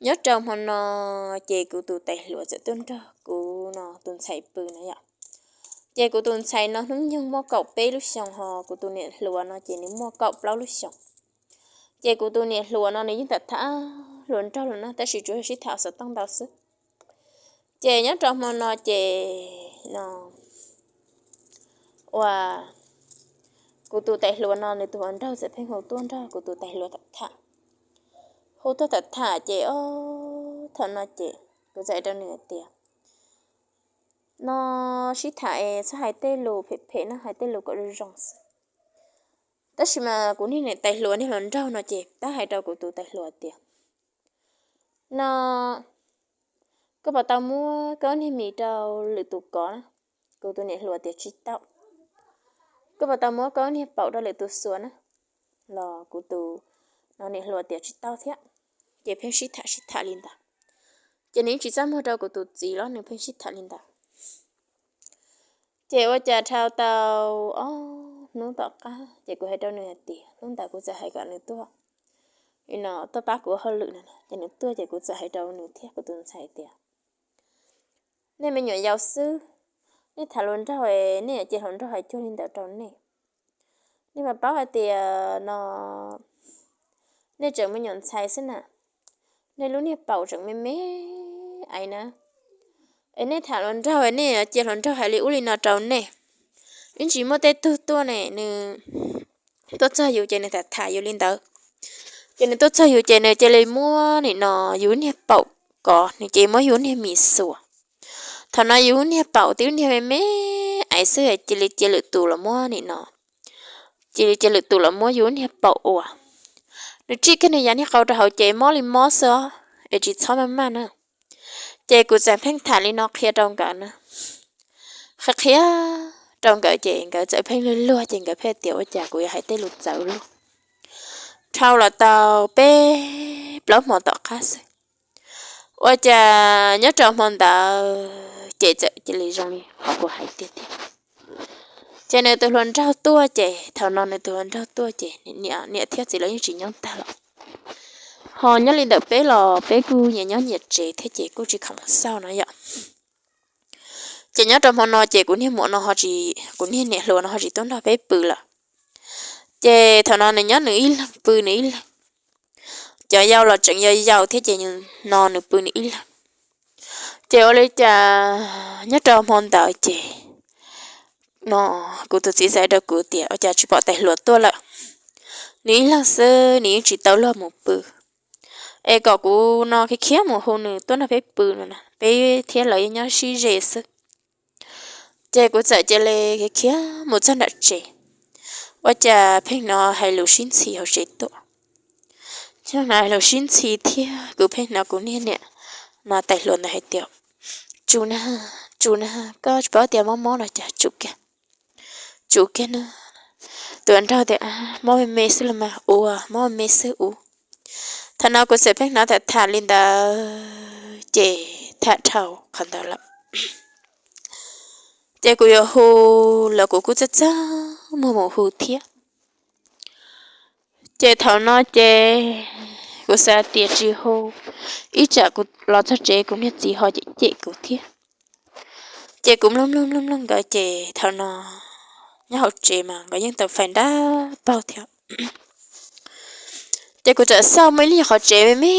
Nyob rau hmo no ces kuv tus tais hluas txawm tuaj nrog kuv no tus ntxhais pw na yom. Ces kuv tus ntxhais no hnub nyoog muaj kaum peb lub xyoos, ho kuv tus niam hluas no ces nws muaj kaum plaub lub xyoos. Ces kuv tus niam hluas no nws yeej tham tham hluas nraug lawm na, tab sis tsuas yog sib tham xov tooj ntau xwb. Ces nyob rau hmo no ces no ua kuv tus tais hluas no nws tus hluas nraug txawm pheej hu tuaj nrog kuv tus tais hluas tham tham. Hu tuaj tham tham ces o, thaum no ces kuv txawm hais rau nws hais tias, no sib tham es txhob hais tej lus phem phem na, hais tej lus kom zoo zoo xwb. Tab sis mas kuv niag niam tais hluas niag hluas nraug no ces tab hais rau kuv tus tais hluas tias, no koj puas tau muab koj niag mis rau lwm tus kov na? Kuv tus niam hluas tias tsis tau. Koj puas tau muab koj niag paum rau lwm tus xuas na? Los kuv tus no niam hluas tias tsis tau thiab. Ces pheej sib tham sib tham li ntawd. Ces nws yeej tsis txaj muag rau kuv tus txiv los nws pheej sib tham li ntawd. Ces ua cas dhau tau ob hnub tom qab ces kuv hais rau nws hais tias, hnub ntawd kuv txawm hais kom nws tuaj, no tuaj pab kuv ua hauj lwm no, ces nws tuaj ces kuv txawm hais rau nws thiab kuv tus ntxhais tias, nej me nyuam yaus xwb, nej tham hluas nraug, nej cia hluas nraug hais cuag li ntawd rau nej. Nej puas paub hais tias no nej tseem me nyuam ntxhais xwb na, nej lub niag paum tseem me me aiv na, es nej tham hluas nraug, nej cia hluas nraug hais li ub li no rau nej. Ib ntsis muaj tej tug tuaj ne, nws tuaj txog yus ces nws tham tham yus li ntawd. Ces nws tuaj txog yus ces nws cia li muab nim no yus niag paum kov, nws cia li muab yus niag mis xuas. Thaum no yus niag paum twb niag me me aiv xwb, cia li cia lwm tus los muab nim no, cia li cia lwm tus los muab yus niag paum ua. Nws tsij kiag nws yav niag qau rau hauv ces mob li mob xwb os, es tsis txhob maj maj na. Ces kuv txawm pheej tham li no qhia rau nkawd na, qhia qhia rau nkawd ces nkawd txawm pheej luag luag ces nkawd pheej tias ua cas kuv yuav hais tej lus txawv luag. Dhau los tau peb plaub hmo tom qab xwb, ua cas nyob rau hmo ntawd ces txawm cia li zoo li qhov kuv hais tiag tiag. Ces nws tus hluas nraug tuaj ces thaum no nws tus hluas nraug tuaj ces niam thiab txiv lawv yeej tsis nyob tag lawm. Ho nyob li ntawm peb los peb kuj nyias nyob nyias tsev thiab ces kuj tsis khoom xauj no yom. Ces nyob rau hmo no ces kuv niag muam no, kuv niag niam hluas no ho tsis tuaj nrog peb pw lawm. Ces thaum no nws nyob nws ib leeg pw nws ib leeg. Cov yau los tseem yau yau thiab ces no nws pw nws ib leeg. Ces ua li cas nyob rau hmo ntawd ces no kuv tus txiv txawm hais rau kuv tias ua cas tsis pom tais hluas tuaj lawm, nws ib leeg xwb nws yeej tsis tau luag mus pw. Es kom kuv no khiav khiav mus hu nws tuaj nrog peb pw no, peb thiab lawv yeej nyob sib ze xwb. Ces kuv txawm cia li khiav khiav mus txog nram tsev, ua cas pheej hnov hais lus sib ntxhi hauv tsev tuaj. Hais lus sib ntxhi thiab kuv pheej hnov kuv niag niam no tais hluas ntawd hais tias, Tsu na, Tsu na, koj tsis paub tias mob mob no cas tsum kiag, tsum kiag na. Tus nraug tias, Mob me me xwb los mas, ua mob me me xwb ua. Thaum no kuv txawm pheej hnov tham tham li ntawd ces tham dhau qhov ntawd lawm. Ces kuv yuav hu los kuv kuj txaj txaj muag mus hu thiab. Ces thaum no ces kuv xav tias tsis hu, ib tsam kuv los txog tsev kuv niag txiv ho cem cem kuv thiab. Ces kuv mloog mloog mloog mloog nkawd ces thaum no nyob hauv tsev mas nkawd yeej tau fais nrab paug thiab. Ces kuv txawm xauj muaj ib lub qhov tsev me me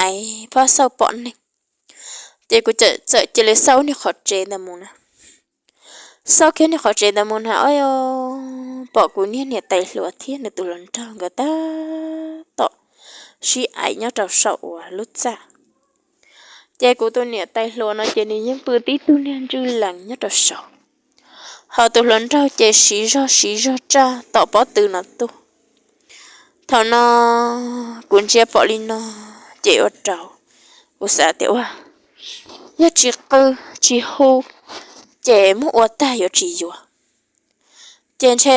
aiv, phob xauj pom neeg. Ces kuv txawm cia li xauj niag qhov tsev ntawd mus na. Xauj kiag niag qhov tsev ntawd mus na, o, pom kuv niag niam tais hluas thiab nws tus hluas nraug nkawd tab tom sib aiv nyob rau saum uas lub txaj. Ces kuv tus niam tais hluas no ces nws yeej pw tib tug niag ntswj lees nyob rau saud, ho tus hluas nraug ces siv zog siv zog tsaj tom pob tw no tuaj. Thaum no kuv ntsia pom li no ces ua rau kuv xav tias ua, yog tsis qw tsis hu ces muab ua tag yuav tsis yuav. Ces ntshe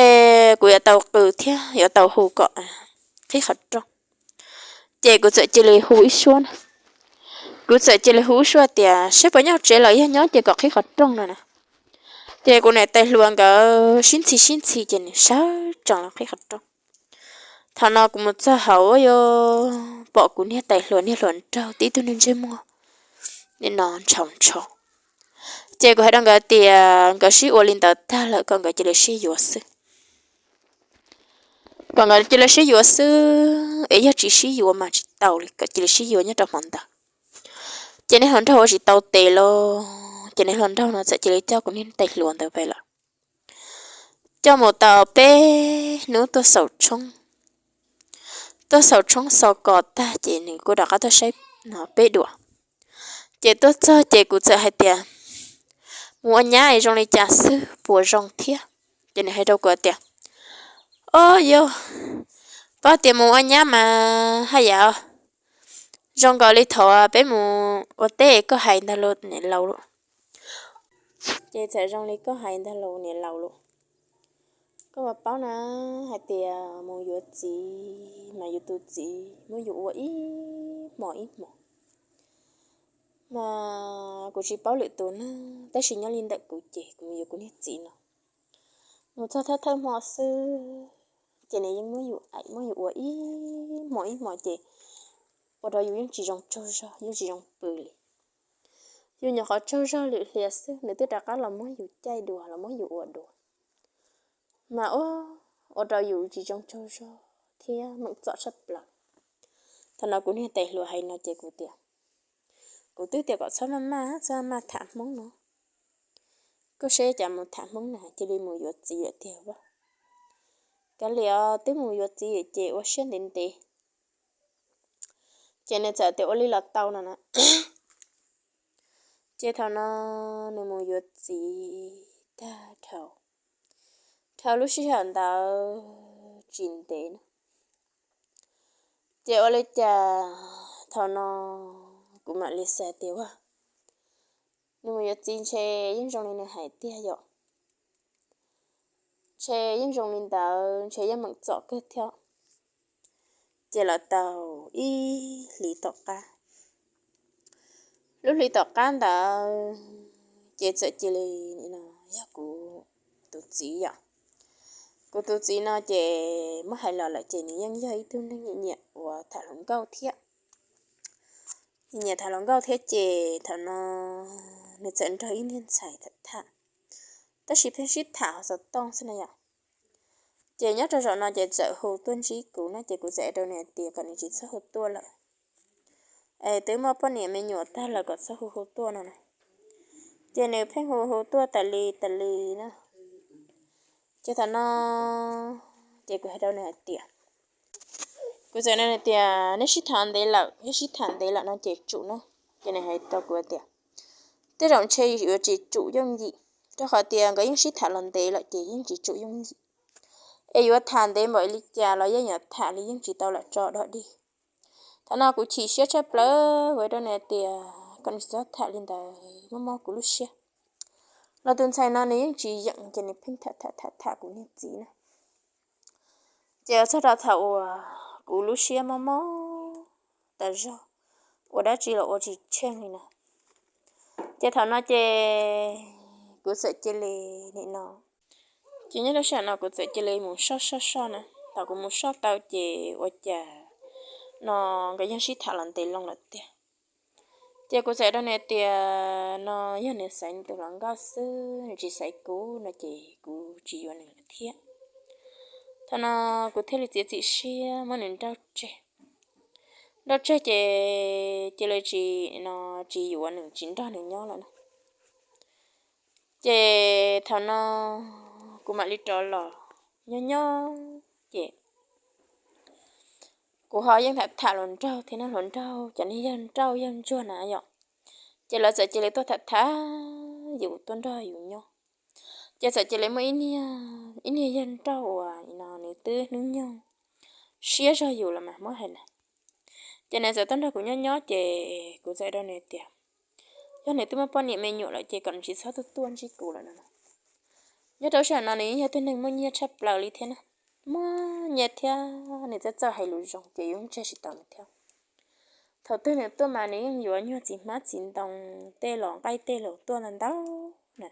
kuv yuav tau qw thiab yuav tau hu kom qhib qhov rooj. Ces kuv txawm cia li hu ib suab na. Kuv txawm cia li hu ib suab tias saib puas nyob tsev los yog nyob ces kom qhib qhov rooj no na. Ces kuv niam tais hluas nkawd sib ntxhi sib ntxhi ces nws sawv tsees los qhib qhov rooj. Thaum no kuv mus txog hauv yuav pom kuv niag tais hluas niag hluas nraug tib tug niag ntsej muag nim no ntshaus ntsho. Ces kuv hais rau nkawd tias nkawd sib ua li ntawd tag lawm kom nkawd cia li sib yuav xwb, kom nkawd cia li sib yuav xwb es yog tsis sib yuav mas tsis tau li, kom cia li sib yuav nyob rau hmo ntawd. Ces niag hluas nraug ua tsis tau tes los ces niag hluas nraug no txawm cia li coj kuv niag tais hluas ntawd pem lawm, coj mus tau peb hnub tuaj xaus tshoob, tuaj xaus tshoob xaus kos tag ces nws kuj rov qab tuaj saib no peb duam. Ces tuaj txog ces kuv txawm hais tias mus ua nyab es zoo li cas xwb puas zoo thiab. Ces nws hais rau kuv tias, o yog, koj tias mus ua nyab mas haj yam zoo nkaus li thaum peb mus ua teb koj hais ntag lauj niam laus lauj. Ces txawm zoo li koj hais ntag lauj niam laus lauj. Koj puas paub na, hais tias mus yuav txiv mas yus tus txiv muab yus ua ib hmos ib hmos. Mas kuv tsis paub lwm tus na, tab sis nyob li ntawm kuv ces kuv mus yuav kuv niag txiv no, mus txog thawj thawj hmo xwb ces nws yeej muab yus aim muab yus ua ib hmos ib hmos ces ua rau yus yeej tsis zoo tsaug zog yeej tsis zoo pw li. Yus nyuam qhuav tsaug zog lwm hli xwb nws twb rov qab los muab yus caij dua los muab yus ua dua, mas ua rau yus tsis zoo tsaug zog thiab meem txom tshaj plaws. Thaum no kuv niag tais hluas hais no ces kuv tias, kuv twb tias kom txhob maj maj txhob maj maj tham hmoob no, koj saib cas mus tham hmoob na cia li mus yuav txiv lawm tiag as. Kav liam os, twb mus yuav txiv lawm ces ua siab ntev ntev. Ces nws txawm tias ua li los tau no na. Ces thaum no nws mus yuav txiv tag dhau, dhau lub sij hawm ntawd tsis ntev na, ces ua li cas thaum no kuv mam li xav tias ua, nws mus yuav txiv ntshe yeej zoo li nws hais tiag yom, ntshe yeej zoo li ntawd ntshe yeej meem txom kawg thiab. Ces los tau ib hlis tom qab, lub hli tom qab ntawd ces txawm cia li, no yog kuv tus txiv yom, kuv tus txiv no ces muab hais los lawm ces nws yeej yog ib tug neeg nyiam nyiam uas tham hluas nkauj thiab. Nyiam tham hluas nkauj thiab ces thaum no nws txawm nrog ib niag ntxhais tham tham, tab sis pheej sib tham hauv xov tooj xwb na yom. Ces nyob rau zaum no ces txawm hu tuaj ntsib kuv na ces kuv txawm hais rau nws hais tias kom nws tsis txhob hu tuaj lawm, es twb muaj poj niam me nyuam tag lawm kom txhob hu hu tuaj no na. Ces nws pheej hu hu tuaj tas li tas li na. Ces thaum no ces kuv hais rau nws hais tias, kuv txawm nug nws tias neb sib tham ntev lawm, yog sib tham ntev lawm no ces tsum na. Ces nws hais rau kuv tias tej zaum ntshe yuav tsis tsum yooj yim, rau qhov tias nkawd yeej sib tham los ntev lawm ces yeej tsis tsum yooj yim. Es yuav tham ntev npaum li cas los yeej yuav tham li yeej tsis tau lam tso dog dig. Thaum no kuv chim siab tshaj plaws, kuv hais rau nws tias kom nws tsis txhob tham li ntawd, mob mob kuv lub siab. Los tus ntxhais no nws yeej tsis yeem ces nws pheej tham tham tham tham kuv niag txiv na. Ces txog rau thaum uas kuv lub siab mob mob tas zog, ua dab tsi los ua tsis tsheej li na. Ces thaum no ces kuv txawm cia li, nim no, ces nyob rau sij hawm no kuv txawm cia li mus soj soj soj na. Thaum kuv mus soj tau ces ua cas no nkawd yeej sib tham los ntev loo lawm tiag. Ces kuv txawm hais rau nws tias no yog nws xaiv nws tus hluas nkauj xwb, nws tsis xaiv kuv no ces kuv tsis yuav nws lawm thiab. Thaum no kuv thiaj li txiav txim siab muab nws nrauj tseg. Nrauj tseg ces cia li tsis, no, tsis yuav nws, tsis nrog nws nyob lawm na. Ces thaum no kuv mam li rov los nyob nyob ces kuv ho yeej tham tham hluas nraug thiab na, hluas nraug cov niag yawg nrauj yawg ntsuag na yom. Ces lawv txawm cia li tuaj tham tham yus, tuaj nrog yus nyob. Ces txawm cia li muaj ib niag, ib niag yawg nrauj uas no nws twb hnub nyoog siab zog yus los mas muab hais na. Ces nws txawm tuaj nrog kuv nyob nyob ces kuv txawm hais rau nws tias yog nws twb muaj poj niam me nyuam lawm ces kom nws tsis txhob tuaj tuaj ntsib kuv lawm no. Nyob rau sij hawm no nws yeej yog tug neeg muaj nyiaj tshaj plaws li thiab na, muaj nyiaj thiab nws txawj txawj hais lus zoo ces yus yeej tseg tsis tau nws thiab. Thaum twg nws tuaj mas nws yeej yuav nyuag txiv hmab txiv ntoo, tej los nqaij tej los tuaj ntau ntau na.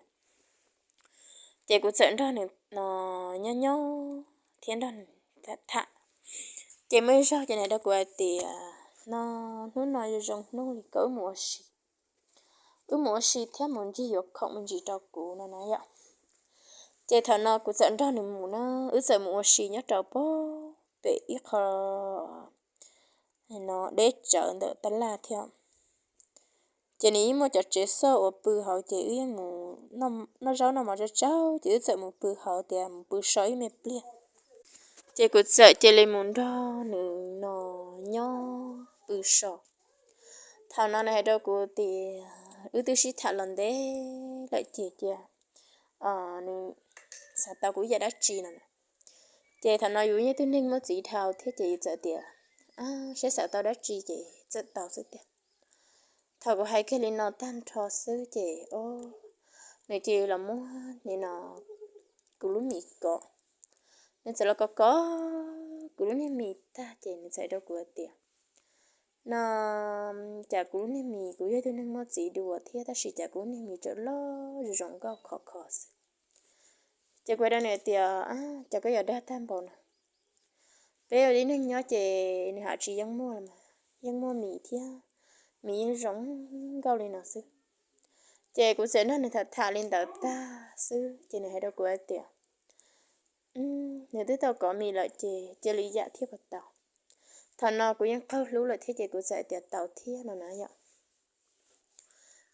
Ces kuv txawm nrog nws no nyob nyob thiab nrog nws tham tham. Ces muaj ib zaug ces nws hais rau kuv hais tias no, hnub no zoo zoo hnub li, koj wb mus ua si, wb mus ua si thiab mus ncig yuav khoom me ntsis rau kuv no na yom. Ces thaum no kuv txawm nrog nws mus na, wb txawm mus ua si nyob rau pem ib qho no deb tsawv ntawm tab laj thiab. Ces nws yeej muaj cov tsev xoj uas pw hauv, ces wb yeej mus noj zaub noj mov tsau tsau, ces wb txawm mus pw hauv tias mus pw so ib me pliag. Ces kuv txawm cia li mus nrog nws no nyob pw so. Thaum no nws hais rau kuv tias wb twb sib tham los ntev lawm ces cia nws xav tau kuv yam dab tsi no. Ces thaum no yus yog tug neeg muaj txiv dhau thiab ces yus txawm tias saib xav tau dab tsi ces txawm tau xwb tiag. Thaum kuv hais kiag li no tag nrho xwb ces o, nws cia li los muab nim no kuv lub mis kov. Nws txawm los kov kov kuv lub niag mis tag ces nws txawm hais rau kuv tias no, cas kuv lub niag mis, kuv yog tug neeg muaj txiv dua thiab tab sis cas kuv lub niag mis tseem loj zoo zoo nkauj khov kho xwb. Ces kuv hais rau nws tias cas koj yuav dag tag npaum no, peb ua tib neeg nyob ces nws ham tsis yeej muaj los mas, yeej muaj mis thiab, mis yeej zoo nkauj li no xwb. Ces kuv txawm nrog nws tham tham li ntawd tag xwb ces nws hais rau kuv hais tias nws twb tau kov mis lawm ces cia li yam thiab puas tau. Thaum no kuv yeej qaug hlub lawm thiab ces kuv txawm hais tias tau thiab no na yom.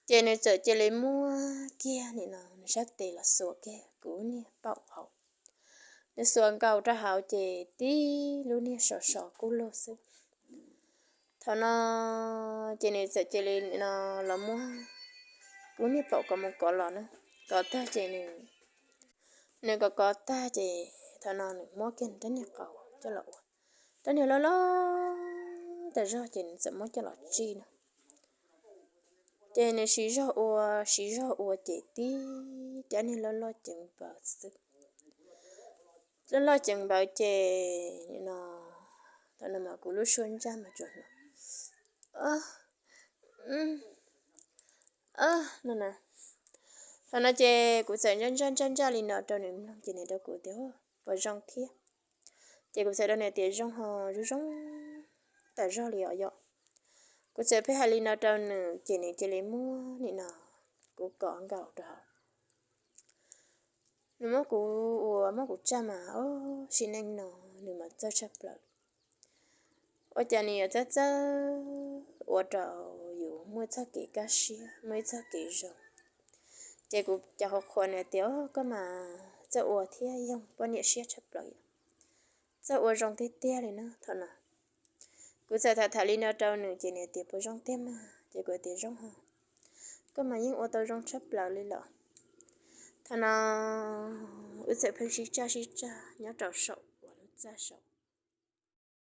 Ces nws txawm cia li muab kiag nim no nws sab tes los xuas kiag kuv niag paum hauv. Nws xuas nkaus rau hauv ces tib lub niag sov sov kub lug xwb. Thaum no ces nws txawm cia li no los muab kuv niag paum kov mus kov los na, kov tag ces nws, nws kov kov tag ces thaum no nws muab kiag rab niag qau coj los ua, rab niag loj loj tas zog ces nws txawm muab coj los tsij no. Ces nws siv zog ua siv zog ua ces tib rab niag loj loj ceev npaws xwb. Loj loj ceev npaws ces no, thaum no mas kuv lub suab ntsaj mas tsuas no no na. Thaum no ces kuv txawm ntsaj ntsaj ntsaj ntsaj li no rau nws mloog ces nws rau kuv tias puas zoo thiab. Ces kuv txawm rau nws tias zoo ho zoo zoo tas zog li os yom. Kuv txawm pheej hais li no rau nws ces nws cia li muab nim no kuv kov nkaus rau hauv. Nws muab kuv ua muab kuv tsaj mas o, sim neej no nws mas txawj tshaj plaws. Ua cas nws yuav txawj txawj ua rau yus muaj ib txoj kev kaj siab, muaj ib txoj kev zoo. Ces kuv cov qhuas qhuas nws tias koj mas txawj ua thiab yoog poj niam siab tshaj plaws, txawj ua zoo tiag tiag li na thaum no. Kuv txawm tham tham li no rau nws ces nws tias puas zoo tiag mas, ces kuv tias zoo ho, koj mas yeej ua tau zoo tshaj plaws li lawm. Thaum no wb txawm pheej sib tsaj sib tsaj nyob rau saum uas lub txaj saum.